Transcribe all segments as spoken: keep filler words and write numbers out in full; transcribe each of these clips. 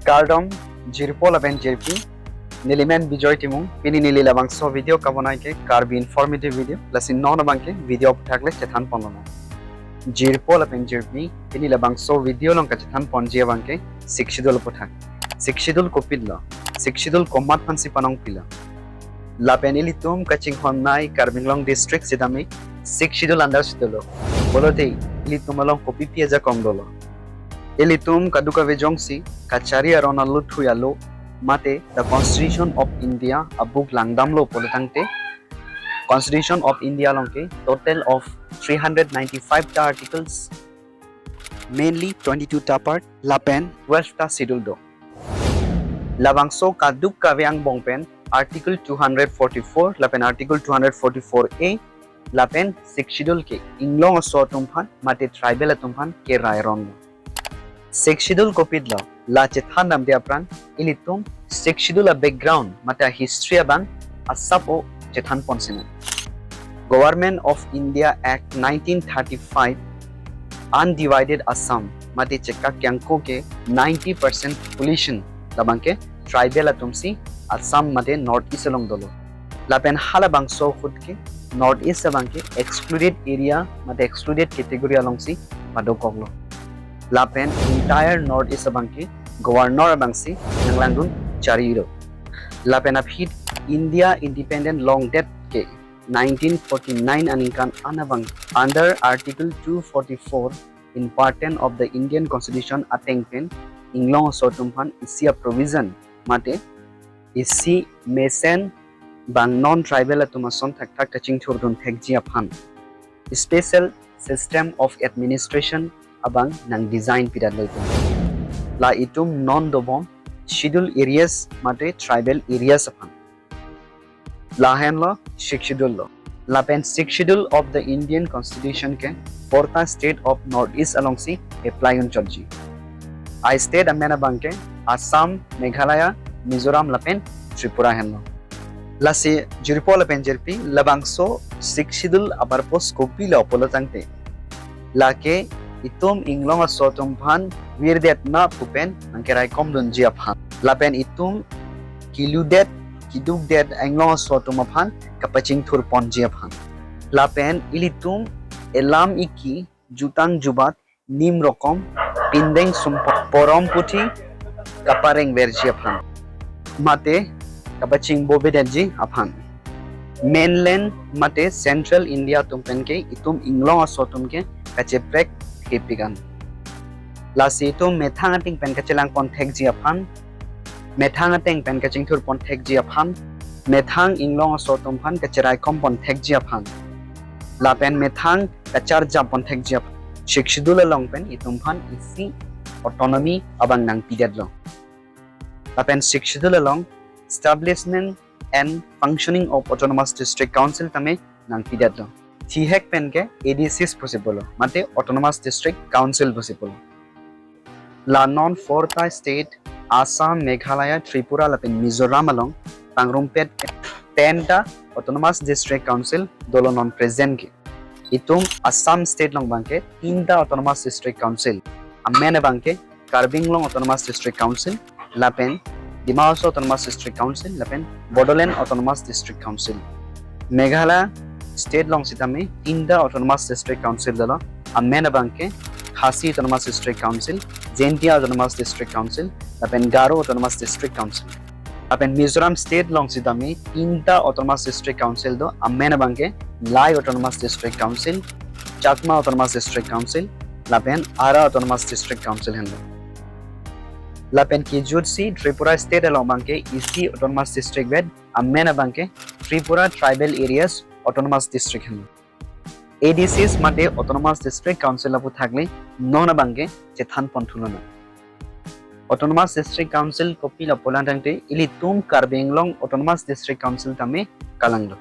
Kardom, jirpo lapen jirpi, neli men Bijoy Timung, pini neli labangso video kabonai ke Karbi informative video, lasi non abangke video aphuthak le chethan ponlonang. Jirpo lapen jirpi, pini labangso video along kachethan ponji abangke Sixth Schedule aphuthak. Sixth Schedule kopilo, Sixth Schedule komat aphansi panongpilo. Lapen ilitum kachinghonnei Karbi Anglong district sitame Sixth Schedule under si dolo. Pulote ilitum along kopipi ajakong dolo. Ilitum kadokave jongsi kachari aron aluthui alo mate the Constitution of India a book langdamlo pulo tangte, Constitution of India along ke total of three hundred ninety-five ta articles, mainly twenty-two ta part lapen twelve ta schedule do. Labangso kadokave angbong pen Article two hundred forty-four lapen Article two hundred forty-four A lapen Sixth Schedule ke inglong aso atum aphan mate tribal atum aphan kerai aron lo. Sixth Schedule kopilo, la chethan damde aphrang ilitum Sixth Schedule a background mate history abang asap o chethan ponsinang. Government of India Act nineteen thirty-five, undivided Assam mate chekak kangko ke ninety percent population labangke tribal atumsi Assam mate North East along dolo. Lapen halabangso ahut ke North East abangke excluded area mate excluded category alongsi padokoklo. Lapen entire North East abangke governor abangsi nanglangdun charilo. Lapen aphi India independent longdet ke nineteen forty-nine aningkan an abang under Article two forty-four in Part ten of the Indian Constitution ateng pen inglong aso atum aphan isi a provision mate isi mesen bang non tribal atum ason thakthak kachingthurdun thekji aphan special system of administration abang nang design pidetlo itum. La itum non dobom schedule areas mate tribal areas aphan. Lahenlo Sixth Schedule lo. Lapen Sixth Schedule of the Indian Constitution ke four ta state of North East alongsi apply unchotji. I state amen abangke Assam, Meghalaya, Mizoram lapen Tripura henlo. Lasi jirpo lapen jirpi, labangso Sixth Schedule a purpose kopilo pulo tangte, lake itum inglong aso atum aphan virdetna pu pen nangkeraikom dunji aphan. Lapen itum kiludet, kidukdet inglong aso atum aphan kapachingthur ponji aphan. Lapen ilitum elam iki, jutang jubat, nim rokom, pindeng sumpot, porom puthi kaparengverji aphan mate kapachingbovedetji aphan. Mainland mate Central India atum pen ke itum inglong aso atum ke kacheprek kepik an. Lasi itum methang ateng pen kachelang pon thekji aphan, methang ateng pen kachingthur pon thekji aphan, methang inglong aso atum aphan kacheraikom pon thekji aphan, lapen methang kacharjap pon thekji aphan Sixth Schedule along pen itum aphan isi autonomy abang nangpidetlo. Lapen Sixth Schedule along establishment and functioning of Autonomous District Council tame nangpidetlo. Thihek pen ke A D Cs pusi pulo, mate Autonomous District Council pusi pulo. La non four ta state, Assam, Meghalaya, Tripura lapen Mizoram along pangrumpet ke ten ta Autonomous District Council dolo non present ke. Itum Assam state along abangke tin ta Autonomous District Council. Amen abangke Karbi Anglong Autonomous District Council, lapen Dima Hasao Autonomous District Council, lapen Bodoland Autonomous District Council. Meghalaya state along sitame tin ta Autonomous District Council dolo, amen abangke Khasi Autonomous District Council, Jaintia Autonomous District Council, lapen Garo Autonomous District Council. Lapen Mizoram state along sitame tin ta Autonomous District Council do, amen abangke Lai Autonomous District Council, Chakma Autonomous District Council, lapen Ara Autonomous District Council henlo. Lapen kejutsi Tripura state along abangke isi Autonomous District vet, amen abangke Tripura Tribal Areas Autonomous District henlo. A D Cs mate Autonomous District Council aphuthak le non abangke chethan pon thulonang. Autonomous District Council kopilo pulo tangte ilitum Karbi Anglong Autonomous District Council tame kalanglo.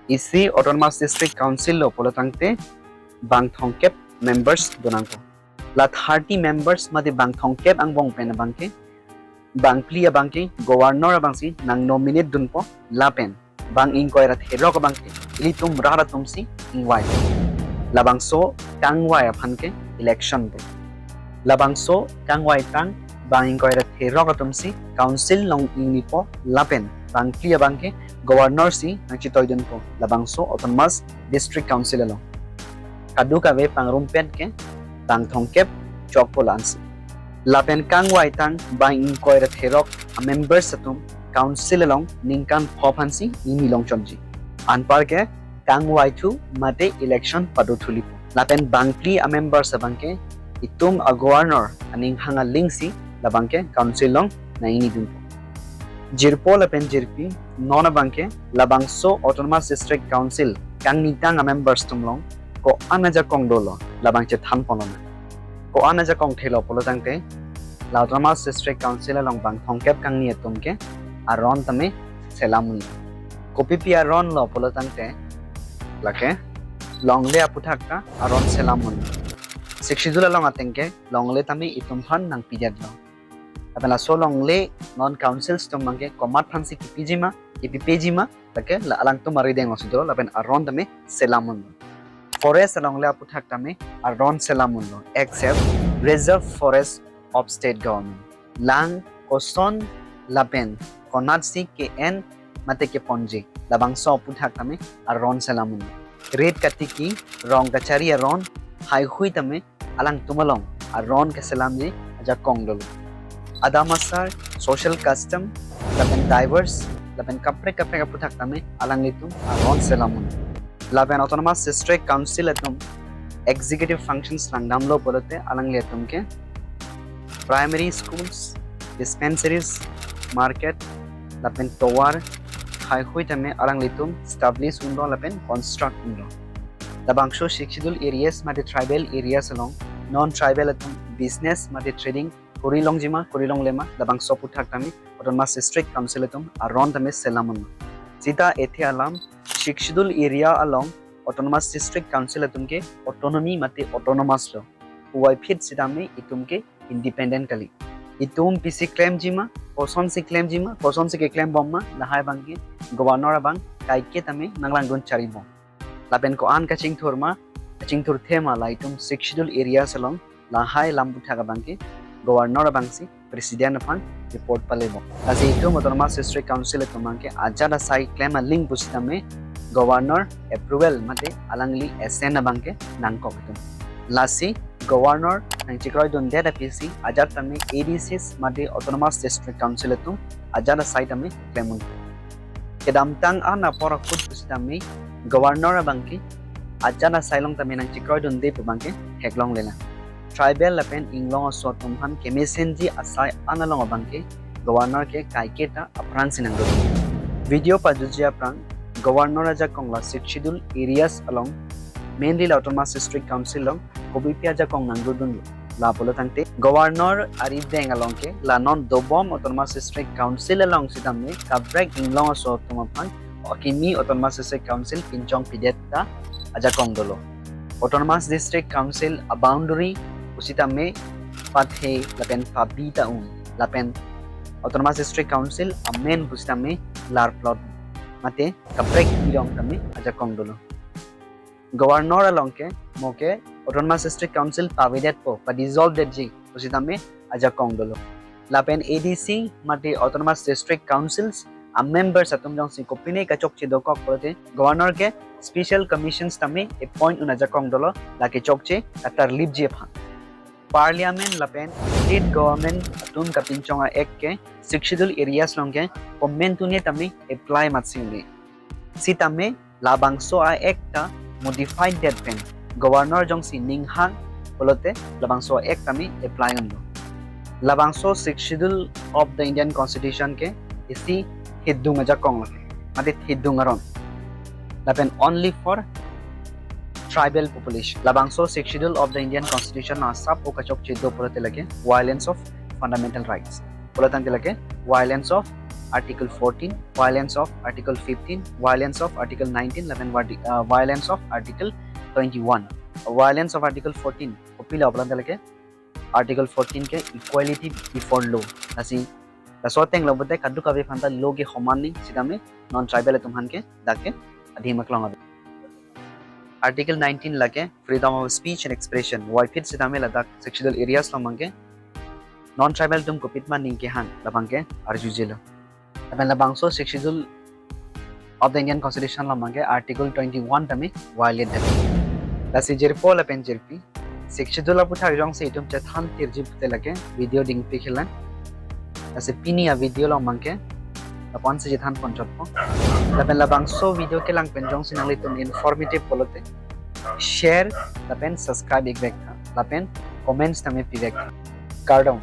Isi Autonomous District Council lo pulo tangte bang thomkep members donangpo. La thirty members mate bang thomkep angbong pen abangke bang phli abangke governor abangsi nang nominate dunpo lapen bang ingkoi ra therok abangke ilitum rat atumsi ingvai. Labangso kangvai aphan ke election do. Labangso kangvai tang bang ingkoi ra therok atum si council along ingnipo lapen bangphli abang ke governor si nangchetoidunpo labangso autonomous district council along. Kadokave pangrumpet ke bang thomkep chokpo la-ansi. Lapen kangvaitang bang ingkoi ra therok a members atum council along ningkan pho aphansi ingni longchonji. Anpar ke kangvaithu mate election pado thulipo. Lapen bangphli a members abang ke itum a governor aning hang aling si labang ke council along nangingnidunpo. Jirpo lapen jirpi, non abang ke labangso autonomous district council kangnitang a members atum along ko-an ajakong dolo labang chethanponlonang. Ko-an ajakong thelo pulo tangte, la autonomous district council along bang thomkep kangni atum ke aron tame selam unlo. Kopipi aron lo pulo tangte, lake longle aputhak ta aron selam unlo. Sixth Schedule along ateng ke longle tame itum aphan nangpidetlo. Lapen laso longle non councils atum abang ke komat aphansi kipiji ma, kipipeji ma, lake la alangtum arideng alongsi dolo, lapen aron tame selam unlo. Forest alongle aputhak tame aron selam unlo, except Reserve Forest of State Government. Lang koson lapen konatsi ke-en mate keponji, labangso aputhak tame aron selam unlo. Rit katiki, rong kachari aron, heihui tame alangtum along aron keselamji ajakong dolo. Adam asar, social custom, lapen diverse, lapen kaprek kaprek aputhak tame alanglitum aron selam unlo. Lapen autonomous district council atum executive functions langdamlo pulote alanglitum ke primary schools, dispensaries, market, lapen tovar, heihui tame alanglitum establish unlo lapen construct unlo. Labangso Sixth Schedule areas mate tribal areas along non-tribal atum business mate trading kori longjima, kori longlema, labangso aputhak tame autonomous district council atum aron tame selam unlo. Sita ethe alam Sixth Schedule area along autonomous district council atum ke autonomy mate autonomous lo. Puvoiphit sitame itum ke independent kali. Itum pisi klemjima, kosonsi klemjima, kosonsi keklembom ma, lahai abang ke governor abang kaike tame nanglangdun charibom. Lapen ko-an kachingthur ma, kachingthurthe ma la itum Sixth Schedule areas along lahai alam aputhak abang ke governor abangsi president aphan report palebom. Lasi itum autonomous district council atum abang ke ajat asai klem aling pusitame governor approval mate alangli assent abang ke nangkok itum. Lasi governor nangchekroidundet apisi ajat tame A D Cs mate autonomous district council atum ajat asai tame klem un. Kedamtang an apor ahut pusitame governor abang ke ajat asai along tame nangchekroidunde pu abang ke theklonglelang. Tribal lapen inglong aso atum aphan kemesenji asai an along abang ke governor ke kaike ta aphrangsi nangdodun. Video pajuji aphrang governor ajakong la Sixth Schedule areas along, mainly la autonomous district council along kopipi ajakong nangdodunlo. La pulo tangte governor arideng along ke la non dobom autonomous district council along sitame kaprek inglong aso atum aphan akimi autonomous district council pinchongpidet ta ajakong dolo. Autonomous district council a boundary pusitame pathe lapen pabi ta un, lapen autonomous district council amen pusitame lar plot mate kaprek irong tame ajakong dolo. Governor along ke mo ke autonomous district council pavedetpo, pa dissolve detji pusitame ajakong dolo. Lapen A D C mate autonomous district councils a members atum jongsi kopine kachokche dokok pulote governor ke special commissions tame appoint un ajakong dolo, lake chokche katarlipji aphan. Parliament lapen state government atum kapinchong a act ke Sixth Schedule areas along ke komentune tame apply matsi un-e. Sitame labangso a act ta modified det pen governor jongsi ninghang pulote labangso a act tame apply unlo. Labangso Sixth Schedule of the Indian Constitution ke isi hidung ajakong lake, mate hidung aron. Lapen only for tribal population. Labangso Sixth Schedule of the Indian Constitution asap o kachokche do pulote lake violence of fundamental rights. Pulo tangte lake violence of Article fourteen, violence of Article fifteen, violence of Article nineteen, lapen vardi-, uh, violence of Article twenty-one. Violence of Article fourteen, kopilo pulo tangte lake Article fourteen ke equality before law. Lasi laso ateng lo bote kadokave aphanta law ke homan ni sitame non tribal atum aphan ke dak ke adhim aklong ave. Article nineteen lake freedom of speech and expression. Puvoiphit sitame ladak Sixth Schedule areas along abang ke Non-tribal atum kopit ma ning kehang, labang ke arjujelo. Lapen labangso Sixth Schedule of the Indian Constitution along abang ke Article twenty-one tame violate dam. Lasi jirpo lapen jirpi, Sixth Schedule aputhak jongsi itum chethan tirji pute lake video dingpi kelang. Lasi pini a-video along abang ke lapu-an si chethan ponchotpo. Lapen labangso video kelang pen jongsi nanglitum informative pulote share lapen subscribe ikvek tha, lapen comments tame pivek tha. Kardom.